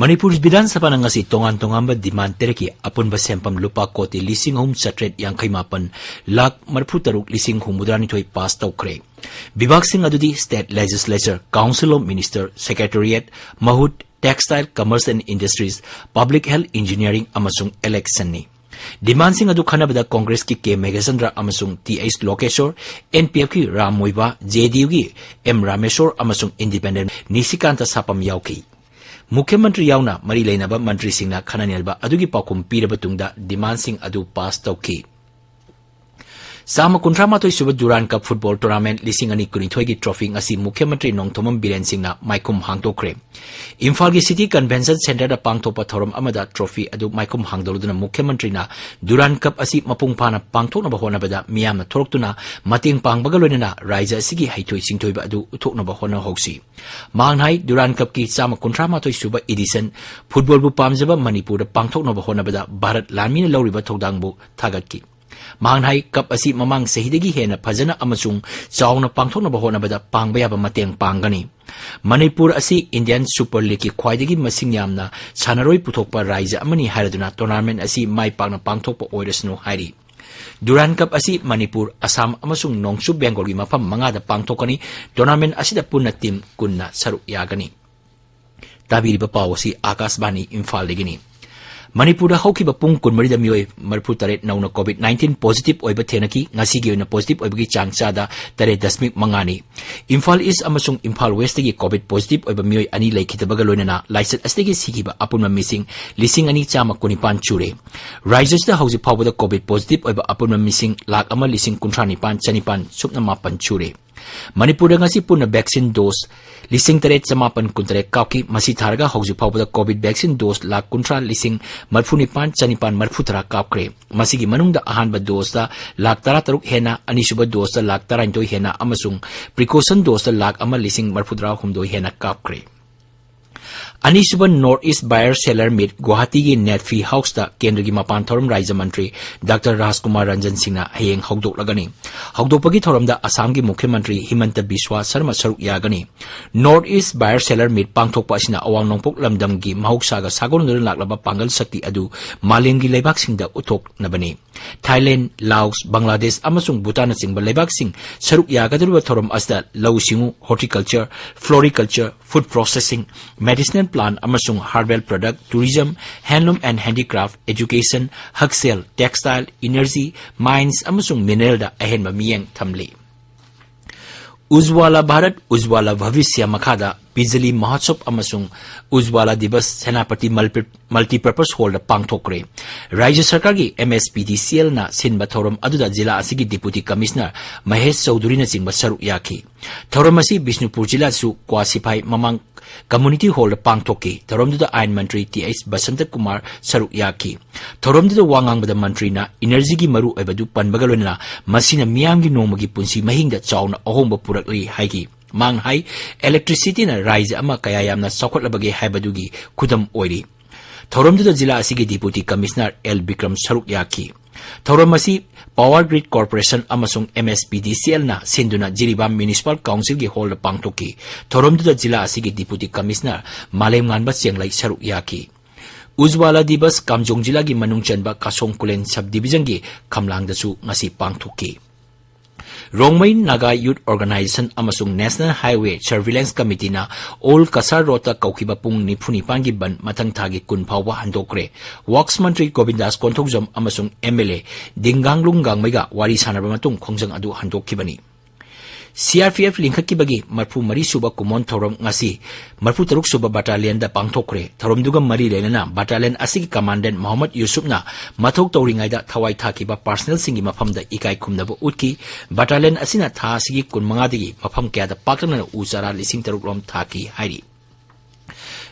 ꯃꯅꯤꯄꯨꯔ ꯕꯤꯙꯥꯟ ꯁꯚꯥꯅ ꯉꯁꯤ ꯇꯣꯉꯥꯟ ꯇꯣꯉꯥꯟꯕ ꯗꯤꯃꯥꯟ ꯇꯔꯦꯠꯀꯤ ꯑꯄꯨꯟꯕ ꯁꯦꯟꯐꯝ ꯂꯨꯄꯥ ꯀꯣꯇꯤ ꯂꯤꯁꯤꯡ ꯑꯍꯨꯝ ꯆꯥꯇ꯭ꯔꯦꯠ ꯌꯥꯡꯈꯩ ꯃꯥꯄꯟ ꯂꯥꯈ ꯃꯔꯤꯐꯨ ꯇꯔꯨꯛ ꯂꯤꯁꯤꯡ ꯍꯨꯝꯐꯨꯇꯔꯥꯅꯤꯊꯣꯏ ꯄꯥꯁ ꯇꯧꯈ꯭ꯔꯦ꯫ ꯕꯤꯚꯥꯒꯁꯤꯡ ꯑꯗꯨꯗꯤ State Legislature, Council of Minister, Secretariat, ꯃꯍꯨꯠ, Textile, Commerce and Industries, Public Health, Engineering ꯑꯃꯁꯨꯡ Election ꯅꯤ꯫ ꯗꯤꯃꯥꯟꯁꯤꯡ ꯑꯗꯨ ꯈꯟꯅꯕꯗ ꯀꯣꯡꯒ꯭ꯔꯦꯁꯀꯤ ꯀꯦ ꯃꯦꯘꯆꯟꯗ꯭ꯔ ꯑꯃꯁꯨꯡ T H Lokeshore, N P ꯑꯦꯐꯀꯤ ꯔꯥꯝ ꯃꯣꯏꯕꯥ, ꯖꯦ ꯗꯤ ꯌꯨꯒꯤ ꯑꯦꯝ ꯔꯥꯃꯦꯁꯣꯔ ꯑꯃꯁꯨꯡ ꯏꯟꯗꯤꯄꯦꯟꯗꯦꯟ ꯅꯤꯁꯤꯀꯥꯟꯇ ꯁꯥꯄꯝ ꯌꯥꯎꯈꯤ꯫ ꯃꯨꯈ꯭ꯌ ꯃꯟꯇ꯭ꯔꯤ ꯌꯥꯎꯅ ꯃꯔꯤ ꯂꯩꯅꯕ ꯃꯟꯇ꯭ꯔꯤꯁꯤꯡꯅ ꯈꯟꯅ ꯅꯩꯅꯕ ꯑꯗꯨꯒꯤ ꯄꯥꯎꯈꯨꯝ ꯄꯤꯔꯕ ꯇꯨꯡꯗ ꯗꯤꯃꯥꯟꯁꯤꯡ ꯑꯗꯨ ꯄꯥꯁ ꯇꯧꯈꯤ꯫ ꯆꯥꯝꯃ ꯀꯨꯟꯊ꯭ꯔꯥ ꯃꯥꯊꯣꯏ ꯁꯨꯕ ꯗꯨꯔꯥꯟ ꯀꯞ ꯐꯨꯠꯕꯣꯜ ꯇꯣꯔꯅꯥꯃꯦꯟꯠ ꯂꯤꯁꯤꯡ ꯑꯅꯤ ꯀꯨꯟꯅꯤꯊꯣꯏꯒꯤ ꯇ꯭ꯔꯣꯐꯤ ꯉꯁꯤ ꯃꯨꯈ꯭ꯌ ꯃꯟꯇ꯭ꯔꯤ ꯅꯣꯡꯊꯣꯝꯕꯝ ꯕꯤꯔꯦꯟ ꯁꯤꯡꯅ ꯃꯥꯏꯈꯨꯝ ꯍꯥꯡꯗꯣꯛꯈ꯭ꯔꯦ꯫ ꯏꯝꯐꯥꯜꯒꯤ ꯁꯤꯇꯤ ꯀꯟꯚꯦꯟꯁꯟ ꯁꯦꯟꯇꯔꯗ ꯄꯥꯡꯊꯣꯛꯄ ꯊꯧꯔꯝ ꯑꯃꯗ ꯇ꯭ꯔꯣꯐꯤ ꯑꯗꯨ ꯃꯥꯏꯈꯨꯝ ꯍꯥꯡꯗꯣꯛꯂꯗꯨꯅ ꯃꯨꯈ꯭ꯌ ꯃꯟꯇ꯭ꯔꯤꯅ ꯗꯨꯔꯥꯟ ꯀꯞ ꯑꯁꯤ ꯃꯄꯨꯡ ꯐꯥꯅ ꯄꯥꯡꯊꯣꯛꯅꯕ ꯍꯣꯠꯅꯕꯗ ꯃꯤꯌꯥꯝꯅ ꯊꯣꯔꯛꯇꯨꯅ ꯃꯇꯦꯡ ꯄꯥꯡꯕꯒ ꯂꯣꯏꯅꯅ ꯔꯥꯏꯖ꯭ꯌ ꯑꯁꯤꯒꯤ ꯍꯩꯊꯣꯏ ꯁꯤꯡꯊꯣꯏꯕ ꯑꯗꯨ ꯎꯠꯊꯣꯛꯅꯕ ꯍꯣꯠꯅꯍꯧꯁꯤ꯫ ꯃꯍꯥꯛꯅ ꯍꯥꯏ, ꯗꯨꯔꯥꯟ ꯀꯞꯀꯤ ꯆꯥꯝꯃ ꯀꯨꯟꯊ꯭ꯔꯥ ꯃꯥꯊꯣꯏ ꯁꯨꯕ ꯏꯗꯤꯁꯟ ꯐꯨꯠꯕꯣꯜꯕꯨ ꯄꯥꯝꯖꯕ ꯃꯅꯤꯄꯨꯔꯗ ꯄꯥꯡꯊꯣꯛꯅꯕ ꯍꯣꯠꯅꯕꯗ ꯚꯥꯔꯠ ꯂꯥꯟꯃꯤꯅ ꯂꯧꯔꯤꯕ ꯊꯧꯗꯥꯡꯕꯨ ꯊꯥꯒꯠꯈꯤ꯫ ꯃꯍꯥꯛꯅ ꯍꯥꯏ, ꯀꯞ ꯑꯁꯤ ꯃꯃꯥꯡ ꯆꯍꯤꯗꯒꯤ ꯍꯦꯟꯅ ꯐꯖꯅ ꯑꯃꯁꯨꯡ ꯆꯥꯎꯅ ꯄꯥꯡꯊꯣꯛꯅꯕ ꯍꯣꯠꯅꯕꯗ ꯄꯥꯡꯕ ꯌꯥꯕ ꯃꯇꯦꯡ ꯄꯥꯡꯒꯅꯤ꯫ ꯃꯅꯤꯄꯨꯔ ꯑꯁꯤ ꯏꯟꯗꯤꯌꯟ ꯁꯨꯄꯔ ꯂꯤꯒꯀꯤ ꯈ꯭ꯋꯥꯏꯗꯒꯤ ꯃꯁꯤꯡ ꯌꯥꯝꯅ ꯁꯥꯟꯅꯔꯣꯏ ꯄꯨꯊꯣꯛꯄ ꯔꯥꯏꯖ꯭ꯌ ꯑꯃꯅꯤ ꯍꯥꯏꯔꯗꯨꯅ ꯇꯣꯔꯅꯥꯃꯦꯟꯠ ꯑꯁꯤ ꯃꯥꯏ ꯄꯥꯛꯅ ꯄꯥꯡꯊꯣꯛꯄ ꯑꯣꯏꯔꯁꯅꯨ ꯍꯥꯏꯔꯤ꯫ ꯗꯨꯔꯥꯟ ꯀꯞ ꯑꯁꯤ ꯃꯅꯤꯄꯨꯔ, ꯑꯁꯥꯝ ꯑꯃꯁꯨꯡ ꯅꯣꯡꯆꯨꯞ ꯕꯦꯡꯒꯣꯜꯒꯤ ꯃꯐꯝ ꯃꯉꯥꯗ ꯄꯥꯡꯊꯣꯛꯀꯅꯤ꯫ ꯇꯣꯔꯅꯥꯃꯦꯟꯠ ꯑꯁꯤꯗ ꯄꯨꯟꯅ ꯇꯤꯝ ꯀꯨꯟꯅ ꯁꯔꯨꯛ ꯌꯥꯒꯅꯤ꯫ ꯇꯥꯕꯤꯔꯤꯕ ꯄꯥꯎ ꯑꯁꯤ ꯑꯥꯀꯥꯁꯕꯥꯅꯤ ꯏꯝꯐꯥꯜꯗꯒꯤꯅꯤ꯫ ꯃꯅꯤꯄꯨꯔꯗ ꯍꯧꯈꯤꯕ ꯄꯨꯡ ꯀꯨꯟꯃꯔꯤꯗ ꯃꯤꯑꯣꯏ ꯃꯔꯤꯐꯨ ꯇꯔꯦꯠ ꯅꯧꯅ ꯀꯣꯚꯤꯗ ꯅꯥꯏꯟꯇꯤꯟ ꯄꯣꯖꯤꯇꯤꯚ ꯑꯣꯏꯕ ꯊꯦꯡꯅꯈꯤ꯫ ꯉꯁꯤꯒꯤ ꯑꯣꯏꯅ ꯄꯣꯖꯤꯇꯤꯚ ꯑꯣꯏꯕꯒꯤ ꯆꯥꯡ ꯆꯥꯗ ꯇꯔꯦꯠ ꯗꯁꯃꯤꯛ ꯃꯉꯥꯅꯤ꯫ ꯏꯝꯐꯥꯜ ꯏꯁ ꯑꯃꯁꯨꯡ ꯏꯝꯐꯥꯜ ꯋꯦꯁꯇꯒꯤ ꯀꯣꯚꯤꯗ ꯄꯣꯖꯤꯇꯤꯚ ꯑꯣꯏꯕ ꯃꯤꯑꯣꯏ ꯑꯅꯤ ꯂꯩꯈꯤꯗꯕꯒ ꯂꯣꯏꯅꯅ ꯂꯥꯏꯆꯠ ꯑꯁꯤꯗꯒꯤ ꯁꯤꯈꯤꯕ ꯑꯄꯨꯟꯕ ꯃꯤꯁꯤꯡ ꯂꯤꯁꯤꯡ ꯑꯅꯤ ꯆꯥꯝꯃ ꯀꯨꯟꯅꯤꯄꯥꯟ ꯁꯨꯔꯦ꯫ ꯔꯥꯏꯖ꯭ꯌꯁꯤꯗ ꯍꯧꯖꯤꯛ ꯐꯥꯎꯕꯗ ꯀꯣꯚꯤꯗ ꯄꯣꯖꯤꯇꯤꯚ ꯑꯣꯏꯕ ꯑꯄꯨꯟꯕ ꯃꯤꯁꯤꯡ ꯂꯥꯈ ꯑꯃ ꯂꯤꯁꯤꯡ ꯀꯨꯟꯊ꯭ꯔꯥ ꯅꯤꯄꯥꯟ ꯆꯅꯤꯄꯥꯟ ꯁꯨꯞꯅ ꯃꯥꯄꯟ ꯁꯨꯔꯦ꯫ ꯃꯅꯤꯄꯨꯔꯗ ꯉꯁꯤ ꯄꯨꯟꯅ ꯚꯦꯛꯁꯤꯟ ꯗꯣꯁ ꯂꯤꯁꯤꯡ ꯇꯔꯦꯠ ꯆꯃꯥꯄꯟ ꯀꯨꯟꯇꯔꯦꯠ ꯀꯥꯞꯈꯤ꯫ ꯃꯁꯤ ꯊꯥꯔꯒ ꯍꯧꯖꯤꯛ ꯐꯥꯎꯕꯗ ꯀꯣꯚꯤꯗ ꯚꯦꯛꯁꯤꯟ ꯗꯣꯁ ꯂꯥꯈ ꯀꯨꯟꯊ꯭ꯔꯥ ꯂꯤꯁꯤꯡ ꯃꯔꯤꯐꯨ ꯅꯤꯄꯥꯟ ꯆꯅꯤꯄꯥꯟ ꯃꯔꯤꯐꯨ ꯇꯔꯥ ꯀꯥꯞꯈ꯭ꯔꯦ꯫ ꯃꯁꯤꯒꯤ ꯃꯅꯨꯡꯗ ꯑꯍꯥꯟꯕ ꯗꯣꯁꯇ ꯂꯥꯈ ꯇꯔꯥꯇꯔꯨꯛ ꯍꯦꯟꯅ, ꯑꯅꯤꯁꯨꯕ ꯗꯣꯁꯇ ꯂꯥꯈ ꯇꯔꯥꯅꯤꯊꯣꯏ ꯍꯦꯟꯅ ꯑꯃꯁꯨꯡ ꯄ꯭ꯔꯤꯀꯣꯁꯟ ꯗꯣꯁꯇ ꯂꯥꯈ ꯑꯃ ꯂꯤꯁꯤꯡ ꯃꯔꯤꯐꯨꯇꯔꯥ ꯍꯨꯝꯗꯣꯏ ꯍꯦꯟꯅ ꯀꯥꯞꯈ꯭ꯔꯦ꯫ ꯑꯅꯤꯁꯨꯕ ꯅꯣꯔꯊ ꯏꯁ ꯕꯥꯌꯔ ꯁꯦꯂꯔ ꯃꯤꯠ ꯒꯨꯋꯥꯍꯥꯇꯤꯒꯤ ꯅꯦꯠꯐꯤ ꯍꯥꯎꯁꯇ ꯀꯦꯟꯗ꯭ꯔꯒꯤ ꯃꯄꯥꯟ ꯊꯧꯔꯝ ꯔꯥꯖ꯭ꯌ ꯃꯟꯇ꯭ꯔꯤ ꯗꯥꯛꯇꯔ ꯔꯥꯖꯀꯨꯃꯥꯔ ꯔꯟꯖꯟ ꯁꯤꯡꯅ ꯍꯌꯦꯡ ꯍꯧꯗꯣꯛꯂꯒꯅꯤ꯫ ꯍꯧꯗꯣꯛꯄꯒꯤ ꯊꯧꯔꯝꯗ ꯑꯁꯥꯝꯒꯤ ꯃꯨꯈ꯭ꯌ ꯃꯟꯇ꯭ꯔꯤ ꯍꯤꯃꯟꯇ ꯕꯤꯁ꯭ꯋꯥ ꯁꯔꯃ ꯁꯔꯨꯛ ꯌꯥꯒꯅꯤ꯫ ꯅꯣꯔꯊ ꯏꯁ ꯕꯥꯌꯔ ꯁꯦꯂꯔ ꯃꯤꯠ ꯄꯥꯡꯊꯣꯛꯄ ꯑꯁꯤꯅ ꯑꯋꯥꯡ ꯅꯣꯡꯄꯣꯛ ꯂꯝꯗꯝꯒꯤ ꯃꯍꯧꯁꯥꯒ ꯁꯥꯒꯣꯟꯅꯗꯨꯅ ꯂꯥꯛꯂꯕ ꯄꯥꯡꯒꯜ ꯁꯛꯇꯤ ꯑꯗꯨ ꯃꯥꯂꯦꯝꯒꯤ ꯂꯩꯕꯥꯛꯁꯤꯡꯗ ꯎꯠꯊꯣꯛꯅꯕꯅꯤ꯫ ꯊꯥꯏꯂꯦꯟꯗ, ꯂꯥꯑꯣꯁ, ꯕꯪꯒ꯭ꯂꯥꯗꯦꯁ ꯑꯃꯁꯨꯡ ꯚꯨꯇꯥꯟꯅꯆꯤꯡꯕ ꯂꯩꯕꯥꯛꯁꯤꯡ ꯁꯔꯨꯛ ꯌꯥꯒꯗꯧꯔꯤꯕ ꯊꯧꯔꯝ ꯑꯁꯤꯗ ꯂꯧꯎ ꯁꯤꯡꯎ, horticulture, floriculture, food processing, medicinal plant ꯑꯃꯁꯨꯡ herbal product, tourism, handloom and handicraft, education, ꯍꯛꯁꯦꯜ, ꯇꯦꯛꯁꯇꯥꯏꯜ, ꯏꯅꯔꯖꯤ, ꯃꯥꯏꯟꯁ ꯑꯃꯁꯨꯡ ꯃꯤꯅꯔꯦꯜꯗ ꯑꯍꯦꯟꯕ ꯃꯤꯠꯌꯦꯡ ꯊꯝꯂꯤ꯫ ꯎꯖ꯭ꯋꯥꯂꯥ ꯚꯥꯔꯠ, ꯎꯖ꯭ꯋꯥꯂꯥ ꯚꯚꯤꯁ꯭ꯌ ꯃꯈꯥꯗ ꯕꯤꯖꯂꯤ ꯃꯍꯣꯠꯁꯕ ꯑꯃꯁꯨꯡ ꯎꯖꯋꯥꯂꯥ ꯗꯤꯕꯁ ꯁꯦꯅꯥꯄꯇꯤ ꯃꯜꯄꯤ-, ꯃꯜꯇꯤꯄꯔꯄꯁ ꯍꯣꯜꯗ ꯄꯥꯡꯊꯣꯛꯈ꯭ꯔꯦ꯫ ꯔꯥꯖ꯭ꯌ ꯁꯔꯀꯥꯔꯒꯤ ꯑꯦꯝ ꯑꯦꯁ ꯄꯤ ꯗꯤ ꯁꯤ ꯑꯦꯜꯅ ꯁꯤꯟꯕ ꯊꯧꯔꯝ ꯑꯗꯨꯗ ꯖꯤꯂꯥ ꯑꯁꯤꯒꯤ ꯗꯤꯄꯨꯇꯤ ꯀꯃꯤꯁꯅꯔ ꯃꯍꯦꯁ ꯆꯧꯙꯨꯔꯤꯅꯆꯤꯡꯕ ꯁꯔꯨꯛ ꯌꯥꯈꯤ꯫ ꯊꯧꯔꯝ ꯑꯁꯤ ꯕꯤꯁꯅꯨꯄꯨꯔ ꯖꯤꯂꯥꯁꯨ ꯀ꯭ꯋꯥ ꯁꯤꯐꯥꯏ ꯃꯃꯥꯡ ꯀꯝꯃꯨꯅꯤꯇꯤ ꯍꯣꯜꯗ ꯄꯥꯡꯊꯣꯛꯈꯤ꯫ ꯊꯧꯔꯝꯗꯨꯗ ꯑꯥꯏꯟ ꯃꯟꯇ꯭ꯔꯤ ꯇꯤ ꯑꯩꯆ ꯕꯁꯟꯇ ꯀꯨꯃꯥꯔ ꯁꯔꯨꯛ ꯌꯥꯈꯤ꯫ ꯊꯧꯔꯝꯗꯨꯗ ꯋꯥ ꯉꯥꯡꯕꯗ ꯃꯟꯇ꯭ꯔꯤꯅ ꯏꯅꯔꯖꯤꯒꯤ ꯃꯔꯨꯑꯣꯏꯕꯗꯨ ꯄꯟꯕꯒ ꯂꯣꯏꯅꯅ ꯃꯁꯤꯅ ꯃꯤꯌꯥꯝꯒꯤ ꯅꯣꯡꯃꯒꯤ ꯄꯨꯟꯁꯤ ꯃꯍꯤꯡꯗ ꯆꯥꯎꯅ ꯑꯍꯣꯡꯕ ꯄꯨꯔꯛꯂꯤ ꯍꯥꯏꯈꯤ꯫ ꯃꯍꯥꯛꯅ ꯍꯥꯏ, ꯏꯂꯦꯛꯇ꯭ꯔꯤꯁꯤꯇꯤꯅ ꯔꯥꯏꯖ꯭ꯌ ꯑꯃ ꯀꯌꯥ ꯌꯥꯝꯅ ꯆꯥꯎꯈꯠꯂꯕꯒꯦ ꯍꯥꯏꯕꯗꯨꯒꯤ ꯈꯨꯗꯝ ꯑꯣꯏꯔꯤ꯫ ꯊꯧꯔꯝꯗꯨꯗ ꯖꯤꯂꯥ ꯑꯁꯤꯒꯤ ꯗꯤꯄꯨꯇꯤ ꯀꯃꯤꯁꯅꯔ ꯑꯦꯜ ꯕꯤꯀ꯭ꯔꯝ ꯁꯔꯨꯛ ꯌꯥꯈꯤ꯫ ꯊꯧꯔꯝ ꯑꯁꯤ ꯄꯥꯋꯔ ꯒ꯭ꯔꯤꯗ ꯀꯣꯔꯄꯣꯔꯦꯁꯟ ꯑꯃꯁꯨꯡ ꯑꯦꯝ ꯑꯦꯁ ꯄꯤ ꯗꯤ ꯁꯤ ꯑꯦꯜꯅ ꯁꯤꯟꯗꯨꯅ ꯖꯤꯔꯤꯕꯥꯝ ꯃ꯭ꯌꯨꯅꯤꯁꯤꯄꯥꯜ ꯀꯥꯎꯟꯁꯤꯜꯒꯤ ꯍꯣꯜꯗ ꯄꯥꯡꯊꯣꯛꯈꯤ꯫ ꯊꯧꯔꯝꯗꯨꯗ ꯖꯤꯂꯥ ꯑꯁꯤꯒꯤ ꯗꯤꯄꯨꯇꯤ ꯀꯃꯤꯁꯅꯔ ꯃꯥꯂꯦꯝꯉꯥꯟꯕ ꯆꯦꯡꯂꯩ ꯁꯔꯨꯛ ꯌꯥꯈꯤ꯫ ꯎꯖꯋꯥꯂꯥ ꯗꯤꯕꯁ ꯀꯥꯝꯖꯣꯡ ꯖꯤꯂꯥꯒꯤ ꯃꯅꯨꯡ ꯆꯟꯕ ꯀꯥꯁꯣꯡ ꯈꯨꯂꯦꯟ ꯁꯕ ꯗꯤꯕꯤꯖꯟꯒꯤ ꯈꯝꯂꯥꯡꯗꯁꯨ ꯉꯁꯤ ꯄꯥꯡꯊꯣꯛꯈꯤ꯫ ꯔꯣꯡꯃꯩ ꯅꯥꯒꯥ ꯌꯨꯊ ꯑꯣꯔꯒꯅꯥꯏꯖꯦꯁꯟ ꯑꯃꯁꯨꯡ ꯅꯦꯁꯅꯦꯜ ꯍꯥꯏꯋꯦ ꯁꯔꯚꯤꯂꯦꯟꯁ ꯀꯃꯤꯇꯤꯅ ꯑꯣꯜ ꯀꯁꯥꯔ ꯔꯣꯗꯇ ꯀꯧꯈꯤꯕ ꯄꯨꯡ ꯅꯤꯐꯨ ꯅꯤꯄꯥꯟꯒꯤ ꯕꯟ ꯃꯊꯪ ꯊꯥꯒꯤ ꯀꯨꯟ ꯐꯥꯎꯕ ꯍꯟꯗꯣꯛꯈ꯭ꯔꯦ꯫ ꯋꯥꯔꯛꯁ ꯃꯟꯇ꯭ꯔꯤ ꯒꯣꯕꯤꯟꯗꯥꯁ ꯀꯣꯟꯊꯧꯖꯝ ꯑꯃꯁꯨꯡ ꯑꯦꯝ ꯑꯦꯜ ꯑꯦ ꯗꯤꯡꯒꯥꯡꯂꯨꯡ ꯒꯥꯡꯃꯩꯒ ꯋꯥꯔꯤ ꯁꯥꯟꯅꯔꯕ ꯃꯇꯨꯡ ꯈꯣꯡꯖꯪ ꯑꯗꯨ ꯍꯟꯗꯣꯛꯈꯤꯕꯅꯤ꯫ ꯁꯤ ꯑꯥꯔ ꯄꯤ ꯑꯦꯐ ꯂꯤꯡꯈꯠꯈꯤꯕꯒꯤ ꯃꯔꯤꯐꯨ ꯃꯔꯤ ꯁꯨꯕ ꯀꯨꯝꯑꯣꯟ ꯊꯧꯔꯝ ꯉꯁꯤ ꯃꯔꯤꯐꯨ ꯇꯔꯨꯛ ꯁꯨꯕ ꯕꯠꯇꯥꯂꯤꯌꯟꯗ ꯄꯥꯡꯊꯣꯛꯈ꯭ꯔꯦ꯫ ꯊꯧꯔꯝꯗꯨꯒ ꯃꯔꯤ ꯂꯩꯅꯅ ꯕꯠꯇꯥꯂꯤꯌꯟ ꯑꯁꯤꯒꯤ ꯀꯃꯥꯟꯗꯦꯟ ꯃꯣꯍꯝꯃꯗ ꯌꯨꯁꯨꯞꯅ ꯃꯊꯧ ꯇꯧꯔꯤꯉꯩꯗ ꯊꯋꯥꯏ ꯊꯥꯈꯤꯕ ꯄꯥꯔꯁꯅꯦꯜꯁꯤꯡꯒꯤ ꯃꯐꯝꯗ ꯏꯀꯥꯏ ꯈꯨꯝꯅꯕ ꯎꯠꯈꯤ꯫ ꯕꯠꯇꯥꯂꯤꯌꯟ ꯑꯁꯤꯅ ꯊꯥ ꯑꯁꯤꯒꯤ ꯀꯨꯟꯃꯉꯥꯗꯒꯤ ꯃꯐꯝ ꯀꯌꯥꯗ ꯄꯥꯛꯇꯛꯅꯅ ꯎ ꯆꯥꯔꯥ ꯂꯤꯁꯤꯡ ꯇꯔꯨꯛ ꯔꯣꯝ ꯊꯥꯈꯤ ꯍꯥꯏꯔꯤ꯫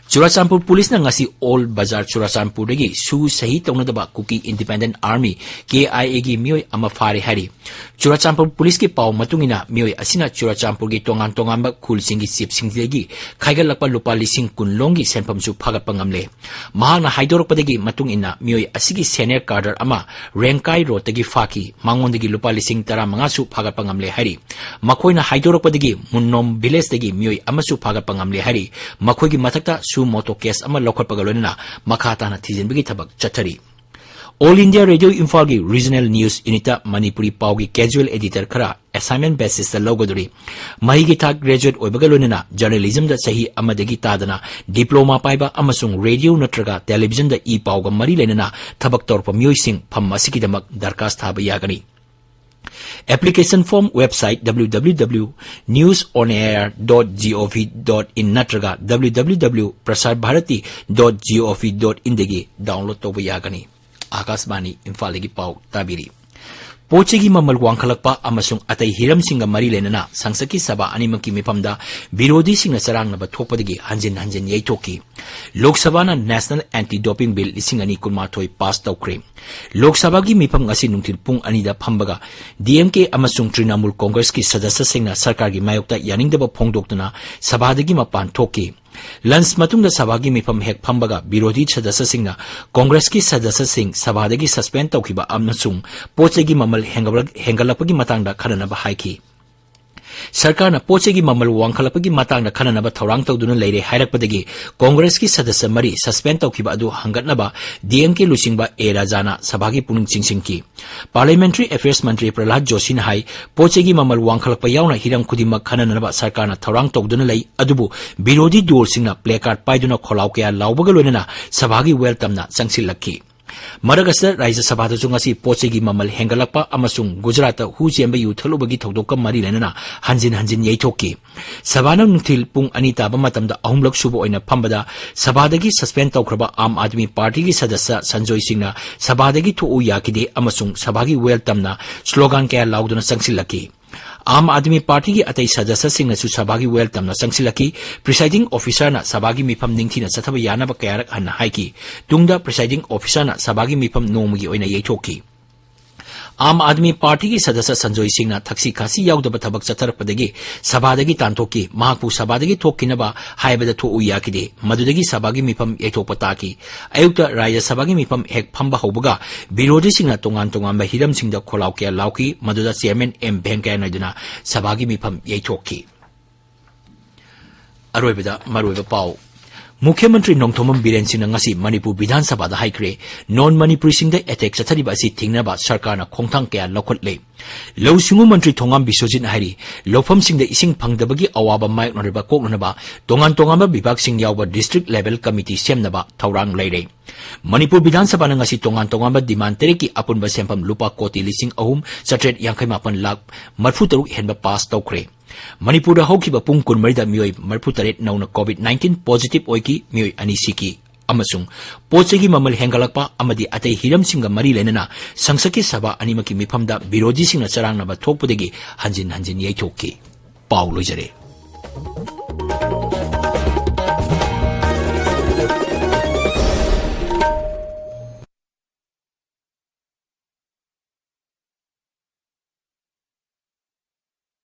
ꯆꯨꯔꯥꯆꯥꯟꯄꯨꯔ ꯄꯨꯂꯤꯁꯅ ꯉꯁꯤ ꯑꯣꯜ ꯕꯖꯥꯔ ꯆꯨꯔꯥꯆꯥꯟꯄꯨꯔꯗꯒꯤ ꯁꯨ ꯁꯍꯤ ꯇꯧꯅꯗꯕ ꯀꯨꯀꯤ ꯏꯟꯗꯤꯄꯦꯟꯗꯦꯟꯠ ꯑꯥꯔꯃꯤ, ꯀꯦ ꯑꯥꯏ ꯑꯦꯒꯤ ꯃꯤꯑꯣꯏ ꯑꯃ ꯐꯥꯔꯦ ꯍꯥꯏꯔꯤ꯫ ꯆꯨꯔꯥꯆꯥꯟꯄꯨꯔ ꯄꯨꯂꯤꯁꯀꯤ ꯄꯥꯎ ꯃꯇꯨꯡ ꯏꯟꯅ, ꯃꯤꯑꯣꯏ ꯑꯁꯤꯅ ꯆꯨꯔꯥꯆꯥꯟꯄꯨꯔꯒꯤ ꯇꯣꯉꯥꯟ ꯇꯣꯉꯥꯟꯕ ꯈꯨꯜꯁꯤꯡꯒꯤ ꯆꯤꯞꯁꯤꯡꯗꯒꯤ ꯈꯥꯏꯒꯠꯂꯛꯄ ꯂꯨꯄꯥ ꯂꯤꯁꯤꯡ ꯀꯨꯟ ꯂꯣꯝꯒꯤ ꯁꯦꯟꯐꯝꯁꯨ ꯐꯥꯒꯠꯄ ꯉꯝꯂꯦ꯫ ꯃꯍꯥꯛꯅ ꯍꯥꯏꯗꯣꯔꯛꯄꯗꯒꯤ ꯃꯇꯨꯡ ꯏꯟꯅ, ꯃꯤꯑꯣꯏ ꯑꯁꯤꯒꯤ ꯁꯦꯅꯤꯌꯔ ꯀꯥꯗꯔ ꯑꯃ ꯔꯦꯡꯀꯥꯏ ꯔꯣꯗꯇꯒꯤ ꯐꯥꯈꯤ꯫ ꯃꯉꯣꯟꯗꯒꯤ ꯂꯨꯄꯥ ꯂꯤꯁꯤꯡ ꯇꯔꯥꯃꯉꯥꯁꯨ ꯐꯥꯒꯠꯄ ꯉꯝꯂꯦ ꯍꯥꯏꯔꯤ꯫ ꯃꯈꯣꯏꯅ ꯍꯥꯏꯗꯣꯔꯛꯄꯗꯒꯤ ꯃꯨꯟꯅꯣꯝ ꯚꯤꯂꯦꯖꯇꯒꯤ ꯃꯤꯑꯣꯏ ꯑꯃꯁꯨ ꯐꯥꯒꯠꯄ ꯉꯝꯂꯦ ꯍꯥꯏꯔꯤ꯫ ꯃꯈꯣꯏꯒꯤ ꯃꯊꯛꯇ ꯁꯨ ꯃꯣꯇꯣ ꯀꯦꯁ ꯑꯃ ꯂꯧꯈꯠꯄꯒ ꯂꯣꯏꯅꯅ ꯃꯈꯥ ꯇꯥꯅ ꯊꯤꯖꯤꯟꯕꯒꯤ ꯊꯕꯛ ꯆꯠꯊꯔꯤ꯫ ꯑꯣꯜ ꯏꯟꯗꯤꯌꯥ ꯔꯦꯗꯤꯑꯣ ꯏꯝꯐꯥꯜꯒꯤ ꯔꯤꯖꯅꯦꯜ ꯅ꯭ꯌꯨꯁ ꯌꯨꯅꯤꯠꯇ ꯃꯅꯤꯄꯨꯔꯤ ꯄꯥꯎꯒꯤ ꯀꯦꯖꯨꯑꯦꯜ ꯑꯦꯗꯤꯇꯔ ꯈꯔ ꯑꯦꯁꯥꯏꯟꯃꯦꯟ ꯕꯦꯁꯤꯁꯇ ꯂꯧꯒꯗꯧꯔꯤ꯫ ꯃꯍꯩꯒꯤ ꯊꯥꯛ ꯒ꯭ꯔꯦꯖꯨꯑꯦꯠ ꯑꯣꯏꯕꯒ ꯂꯣꯏꯅꯅ ꯖꯔꯅꯦꯂꯤꯖꯝꯗ ꯆꯍꯤ ꯑꯃꯗꯒꯤ ꯇꯥꯗꯅ ꯗꯤꯄ꯭ꯂꯣꯃꯥ ꯄꯥꯏꯕ ꯑꯃꯁꯨꯡ ꯔꯦꯗꯤꯑꯣ ꯅꯠꯇ꯭ꯔꯒ ꯇꯦꯂꯤꯚꯤꯖꯟꯗ ꯏ ꯄꯥꯎꯒ ꯃꯔꯤ ꯂꯩꯅꯅ ꯊꯕꯛ ꯇꯧꯔꯛꯄ ꯃꯤꯑꯣꯏꯁꯤꯡ ꯐꯝ ꯑꯁꯤꯒꯤꯗꯃꯛ ꯗꯔꯈꯥꯁ ꯊꯥꯕ ꯌꯥꯒꯅꯤ꯫ Application form website W W W news on air dot gov dot in ꯅꯠꯇ꯭ꯔꯒ W W W prasar bharati dot gov dot in ꯗꯒꯤ download ꯇꯧꯕ ꯌꯥꯒꯅꯤ꯫ ꯑꯥꯀꯥꯁꯕꯥꯅꯤ ꯏꯝꯐꯥꯜꯗꯒꯤ ꯄꯥꯎ ꯇꯥꯕꯤꯔꯤ꯫ ꯄꯣꯠ ꯆꯩꯒꯤ ꯃꯃꯜ ꯋꯥꯡꯈꯠꯂꯛꯄ ꯑꯃꯁꯨꯡ ꯑꯇꯩ ꯍꯤꯔꯝꯁꯤꯡꯒ ꯃꯔꯤ ꯂꯩꯅꯅ ꯁꯪꯁꯠꯀꯤ ꯁꯚꯥ ꯑꯅꯤꯃꯛꯀꯤ ꯃꯤꯐꯝꯗ ꯕꯤꯔꯣꯙꯤꯁꯤꯡꯅ ꯆꯔꯥꯡꯅꯕ ꯊꯣꯛꯄꯗꯒꯤ ꯍꯟꯖꯤꯟ ꯍꯟꯖꯤꯟ ꯌꯩꯊꯣꯛꯈꯤ꯫ ꯂꯣꯛ ꯁꯚꯥꯅ National Anti Doping Bill ꯂꯤꯁꯤꯡ ꯑꯅꯤ ꯀꯨꯟꯃꯥꯊꯣꯏ pass ꯇꯧꯈ꯭ꯔꯦ꯫ ꯂꯣꯛ ꯁꯚꯥꯒꯤ ꯃꯤꯐꯝ ꯉꯁꯤ ꯅꯨꯡꯊꯤꯜ ꯄꯨꯡ ꯑꯅꯤꯗ ꯐꯝꯕꯒ D M K ꯑꯃꯁꯨꯡ ꯇ꯭ꯔꯤꯅꯃꯨꯜ ꯀꯣꯡꯒ꯭ꯔꯦꯁꯀꯤ ꯁꯗꯁ꯭ꯌꯁꯤꯡꯅ ꯁꯔꯀꯥꯔꯒꯤ ꯃꯥꯌꯣꯛꯇ ꯌꯥꯅꯤꯡꯗꯕ ꯐꯣꯡꯗꯣꯛꯇꯨꯅ ꯁꯚꯥꯗꯒꯤ ꯃꯄꯥꯟ ꯊꯣꯛꯈꯤ꯫ Lunch ꯃꯇꯨꯡꯗ ꯁꯚꯥꯒꯤ ꯃꯤꯐꯝ ꯍꯦꯛ ꯐꯝꯕꯒ ꯕꯤꯔꯣꯙꯤ ꯁꯗꯁ꯭ꯌꯁꯤꯡꯅ ꯀꯣꯡꯒ꯭ꯔꯦꯁꯀꯤ ꯁꯗꯁ꯭ꯌꯁꯤꯡ ꯁꯚꯥꯗꯒꯤ suspend ꯇꯧꯈꯤꯕ ꯑꯃꯁꯨꯡ ꯄꯣꯠ ꯆꯩꯒꯤ ꯃꯃꯜ ꯍꯦꯟꯒꯠꯂꯛ-, ꯍꯦꯟꯒꯠꯂꯛꯄꯒꯤ ꯃꯇꯥꯡꯗ ꯈꯟꯅꯅꯕ ꯍꯥꯏꯈꯤ꯫ ꯁꯔꯀꯥꯔꯅ ꯄꯣꯠ ꯆꯩꯒꯤ ꯃꯃꯜ ꯋꯥꯡꯈꯠꯂꯛꯄꯒꯤ ꯃꯇꯥꯡꯗ ꯈꯟꯅꯅꯕ ꯊꯧꯔꯥꯡ ꯇꯧꯗꯨꯅ ꯂꯩꯔꯦ ꯍꯥꯏꯔꯛꯄꯗꯒꯤ ꯀꯣꯡꯒ꯭ꯔꯦꯁꯀꯤ ꯁꯗꯁ꯭ꯌ ꯃꯔꯤ suspend ꯇꯧꯈꯤꯕ ꯑꯗꯨ ꯍꯟꯒꯠꯅꯕ D M K ꯂꯨꯆꯤꯡꯕ A ꯔꯥꯖꯥꯅ ꯁꯚꯥꯒꯤ ꯄꯨꯛꯅꯤꯡ ꯆꯤꯡꯁꯤꯟꯈꯤ꯫ Parliamentary Affairs ꯃꯟꯇ꯭ꯔꯤ ꯄ꯭ꯔꯍꯂꯥꯗ ꯖꯣꯁꯤꯅ ꯍꯥꯏ, ꯄꯣꯠ ꯆꯩꯒꯤ ꯃꯃꯜ ꯋꯥꯡꯈꯠꯂꯛꯄ ꯌꯥꯎꯅ ꯍꯤꯔꯝ ꯈꯨꯗꯤꯡꯃꯛ ꯈꯟꯅꯅꯕ ꯁꯔꯀꯥꯔꯅ ꯊꯧꯔꯥꯡ ꯇꯧꯗꯨꯅ ꯂꯩ, ꯑꯗꯨꯕꯨ ꯕꯤꯔꯣꯙꯤ ꯗꯣꯜꯁꯤꯡꯅ placard ꯄꯥꯏꯗꯨꯅ ꯈꯣꯜꯂꯥꯎ ꯀꯌꯥ ꯂꯥꯎꯕꯒ ꯂꯣꯏꯅꯅ ꯁꯚꯥꯒꯤ welcomeꯅ ꯆꯪꯁꯤꯜꯂꯛꯈꯤ꯫ ꯃꯔꯛ ꯑꯁꯤꯗ ꯔꯥꯖ꯭ꯌ ꯁꯚꯥꯗꯁꯨ ꯉꯁꯤ ꯄꯣꯠ ꯆꯩꯒꯤ ꯃꯃꯜ ꯍꯦꯟꯒꯠꯂꯛꯄ ꯑꯃꯁꯨꯡ ꯒꯨꯖꯔꯥꯠꯇ ꯍꯨ ꯆꯦꯟꯕ ꯌꯨ ꯊꯛꯂꯨꯕꯒꯤ ꯊꯧꯗꯣꯛꯀ ꯃꯔꯤ ꯂꯩꯅꯅ ꯍꯟꯖꯤꯟ ꯍꯟꯖꯤꯟ ꯌꯩꯊꯣꯛꯈꯤ꯫ ꯁꯚꯥꯅ ꯅꯨꯡꯊꯤꯜ ꯄꯨꯡ ꯑꯅꯤ ꯇꯥꯕ ꯃꯇꯝꯗ ꯑꯍꯨꯝꯂꯛ ꯁꯨꯕ ꯑꯣꯏꯅ ꯐꯝꯕꯗ ꯁꯚꯥꯗꯒꯤ suspend ꯇꯧꯈ꯭ꯔꯕ ꯑꯥꯝ ꯑꯥꯗꯃꯤ ꯄꯥꯔꯇꯤꯒꯤ ꯁꯗꯁ꯭ꯌ ꯁꯟꯖꯣꯏ ꯁꯤꯡꯅ ꯁꯚꯥꯗꯒꯤ ꯊꯣꯛꯎ ꯌꯥꯈꯤꯗꯦ ꯑꯃꯁꯨꯡ ꯁꯚꯥꯒꯤ welcomeꯅ slogan ꯀꯌꯥ ꯂꯥꯎꯗꯨꯅ ꯆꯪꯁꯤꯜꯂꯛꯈꯤ꯫ ꯑꯥꯝ ꯑꯥꯗꯃꯤ ꯄꯥꯔꯇꯤꯒꯤ ꯑꯇꯩ ꯁꯗꯁ꯭ꯌꯁꯤꯡꯅꯁꯨ ꯁꯚꯥꯒꯤ welcomeꯅ ꯆꯪꯁꯤꯜꯂꯛꯈꯤ꯫ Presiding Officerꯅ ꯁꯚꯥꯒꯤ ꯃꯤꯐꯝ ꯅꯤꯡꯊꯤꯅ ꯆꯠꯊꯕ ꯌꯥꯅꯕ ꯀꯌꯥꯔꯛ ꯍꯟꯅ ꯍꯥꯏꯈꯤ꯫ ꯇꯨꯡꯗ Presiding Officerꯅ ꯁꯚꯥꯒꯤ ꯃꯤꯐꯝ ꯅꯣꯡꯃꯒꯤ ꯑꯣꯏꯅ ꯌꯩꯊꯣꯛꯈꯤ꯫ ꯑꯥꯝ ꯑꯥꯗꯃꯤ ꯄꯥꯔꯇꯤꯒꯤ ꯁꯗꯁ꯭ꯌ ꯁꯟꯖꯣꯏ ꯁꯤꯡꯅ ꯊꯛꯁꯤ ꯈꯥꯁꯤ ꯌꯥꯎꯗꯕ ꯊꯕꯛ ꯆꯠꯊꯔꯛꯄꯗꯒꯤ ꯁꯚꯥꯗꯒꯤ ꯇꯥꯟꯊꯣꯛꯈꯤ꯫ ꯃꯍꯥꯛꯄꯨ ꯁꯚꯥꯗꯒꯤ ꯊꯣꯛꯈꯤꯅꯕ ꯍꯥꯏꯕꯗ ꯊꯣꯛꯎ ꯌꯥꯈꯤꯗꯦ꯫ ꯃꯗꯨꯗꯒꯤ ꯁꯚꯥꯒꯤ ꯃꯤꯐꯝ ꯌꯩꯊꯣꯛꯄ ꯇꯥꯈꯤ꯫ ꯑꯌꯨꯛꯇ ꯔꯥꯖ꯭ꯌ ꯁꯚꯥꯒꯤ ꯃꯤꯐꯝ ꯍꯦꯛ ꯐꯝꯕ ꯍꯧꯕꯒ ꯕꯤꯔꯣꯙꯤꯁꯤꯡꯅ ꯇꯣꯉꯥꯟ ꯇꯣꯉꯥꯟꯕ ꯍꯤꯔꯝꯁꯤꯡꯗ ꯈꯣꯜꯂꯥꯎ ꯀꯌꯥ ꯂꯥꯎꯈꯤ꯫ ꯃꯗꯨꯗ Chairman M ꯚꯦꯡꯀꯌꯥ ꯅꯥꯏꯗꯨꯅ ꯁꯚꯥꯒꯤ ꯃꯤꯐꯝ ꯌꯩꯊꯣꯛꯈꯤ꯫ ꯑꯔꯣꯏꯕꯗ ꯃꯔꯨꯑꯣꯏꯕ ꯄꯥꯎ꯫ ꯃꯨꯈ꯭ꯌ ꯃꯟꯇ꯭ꯔꯤ ꯅꯣꯡꯊꯣꯝꯕꯝ ꯕꯤꯔꯦꯟ ꯁꯤꯡꯅ ꯉꯁꯤ ꯃꯅꯤꯄꯨꯔ ꯕꯤꯙꯥꯟ ꯁꯚꯥꯗ ꯍꯥꯏꯈ꯭ꯔꯦ, ꯅꯣꯟ ꯃꯅꯤꯄꯨꯔꯤꯁꯤꯡꯗ ꯑꯦꯇꯦꯛ ꯆꯠꯊꯔꯤꯕ ꯑꯁꯤ ꯊꯤꯡꯅꯕ ꯁꯔꯀꯥꯔꯅ ꯈꯣꯡꯊꯥꯡ ꯀꯌꯥ ꯂꯧꯈꯠꯂꯦ꯫ ꯂꯧꯎ ꯁꯤꯡꯎ ꯃꯟꯇ꯭ꯔꯤ ꯊꯣꯉꯥꯝ ꯕꯤꯁ꯭ꯋꯖꯤꯠꯅ ꯍꯥꯏꯔꯤ, ꯂꯧꯐꯝꯁꯤꯡꯗ ꯏꯁꯤꯡ ꯐꯪꯗꯕꯒꯤ ꯑꯋꯥꯕ ꯃꯥꯌꯣꯛꯅꯔꯤꯕ ꯀꯣꯛꯅꯅꯕ ꯇꯣꯉꯥꯟ ꯇꯣꯉꯥꯟꯕ ꯕꯤꯚꯥꯒꯁꯤꯡ ꯌꯥꯎꯕ district level committee ꯁꯦꯝꯅꯕ ꯊꯧꯔꯥꯡ ꯂꯩꯔꯦ꯫ ꯃꯅꯤꯄꯨꯔ ꯕꯤꯙꯥꯟ ꯁꯚꯥꯅ ꯉꯁꯤ ꯇꯣꯉꯥꯟ ꯇꯣꯉꯥꯟꯕ demand ꯇꯔꯦꯠꯀꯤ ꯑꯄꯨꯟꯕ ꯁꯦꯟꯐꯝ ꯂꯨꯄꯥ ꯀꯣꯇꯤ ꯂꯤꯁꯤꯡ ꯑꯍꯨꯝ ꯆꯥꯇ꯭ꯔꯦꯠ ꯌꯥꯡꯈꯩ ꯃꯥꯄꯟ ꯂꯥꯈ ꯃꯔꯤꯐꯨ ꯇꯔꯨꯛ ꯍꯦꯟꯕ pass ꯇꯧꯈ꯭ꯔꯦ꯫ ꯃꯅꯤꯄꯨꯔꯗ ꯍꯧꯈꯤꯕ ꯄꯨꯡ ꯀꯨꯟꯃꯔꯤꯗ ꯃꯤꯑꯣꯏ ꯃꯔꯤꯐꯨ ꯇꯔꯦꯠ ꯅꯧꯅ COVID nineteen positive ꯑꯣꯏꯈꯤ, ꯃꯤꯑꯣꯏ ꯑꯅꯤ ꯁꯤꯈꯤ꯫ ꯑꯃꯁꯨꯡ ꯄꯣꯠ ꯆꯩꯒꯤ ꯃꯃꯜ ꯍꯦꯟꯒꯠꯂꯛꯄ ꯑꯃꯗꯤ ꯑꯇꯩ ꯍꯤꯔꯝꯁꯤꯡꯒ ꯃꯔꯤ ꯂꯩꯅꯅ ꯁꯪꯁꯠꯀꯤ ꯁꯚꯥ ꯑꯅꯤꯃꯛꯀꯤ ꯃꯤꯐꯝꯗ ꯕꯤꯔꯣꯙꯤꯁꯤꯡꯅ ꯆꯔꯥꯡꯅꯕ ꯊꯣꯛꯄꯗꯒꯤ ꯍꯟꯖꯤꯟ ꯍꯟꯖꯤꯟ ꯌꯩꯊꯣꯛꯈꯤ꯫ ꯄꯥꯎ ꯂꯣꯏꯖꯔꯦ꯫